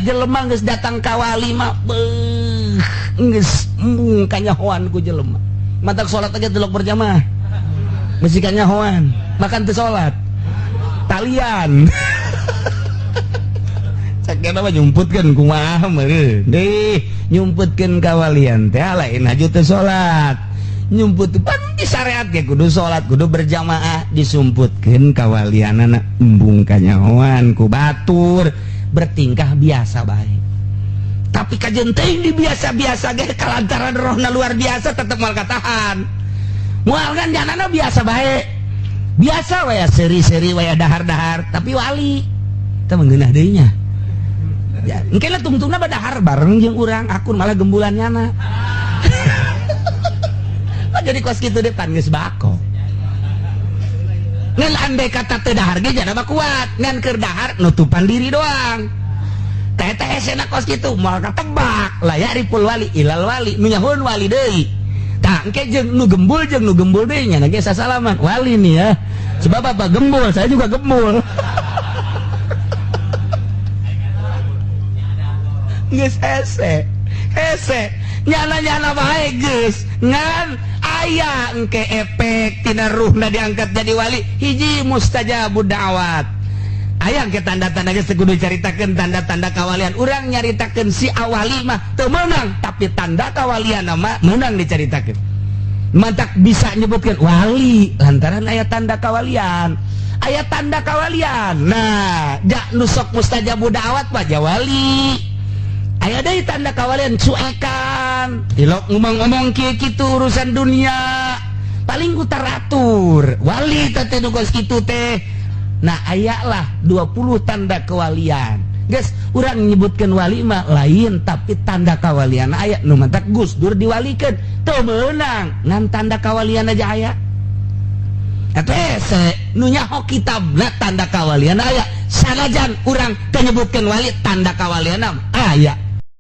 jelema geus datang ka wali mah beuh geus embung kanyahoan ku jelema. Matak salat aja delok berjamaah. Mesti kanyahoan, makan teu salat. Talian. Cek mah nyumputkeun kumaha meureun. Deh, nyumputkeun kawalian teh lain haju teu salat. Nyumput pan di syariat ge kudu salat, kudu berjamaah, disumputkeun kawalianana embung kanyahoan ku batur bertingkah biasa bae. Tapi kajeun teuing di biasa-biasa ge kalantaran rohna luar biasa tetep moal katahan. Moal kan janana biasa bae. Biasa waya seri-seri waya dahar-dahar, tapi wali teu mengeunah deui nya. Ya, engke lah tungtungna badahar bareng jeung urang, akun malah gembulan nyana. Jadi kos kitu deh pan geus bako. Ngan andai kata teu dahar ge jana mah kuat, ngan keur dahar nutupan diri doang. Teh teh hesena kos kitu moal katebak. La ya'riful wali ilal wali, nu nyahoeun wali deui. Tah engke jeung nu gembul deui nya ge sasalaman. Wali nih ya. Sebab apa gembul, saya juga gembul. Geus hese. Hese nyana-nyana bae geus ngan aya engke efek tina ruhna diangkat jadi wali hiji mustajabud da'wat. Aya engke tanda-tanda geus kudu caritakeun tanda-tanda kawalian. Urang nyaritakeun si awali mah teu meunang, tapi tanda kawalian mah meunang dicaritakeun. Mantak bisa nyebutkeun wali lantaran aya tanda kawalian. Aya tanda kawalian. Nah, jak nu sok mustajabud da'wat mah wali. Aya deui tanda kawalian cuekan, tilok ngomong-ngomong kieu kitu urusan dunia paling ku teratur wali teh nu kos kitu teh. Nah aya lah 20 tanda kewalian. Geus urang nyebutkeun wali mah lain, tapi tanda kawalian aya nu mantak Gus Dur diwalikeun teu meunang ngan tanda kawalian aja aya. Eta hese nu nyaho kitabna tanda kawalian aya sanajan urang teu nyebutkeun wali tanda kawalian aya.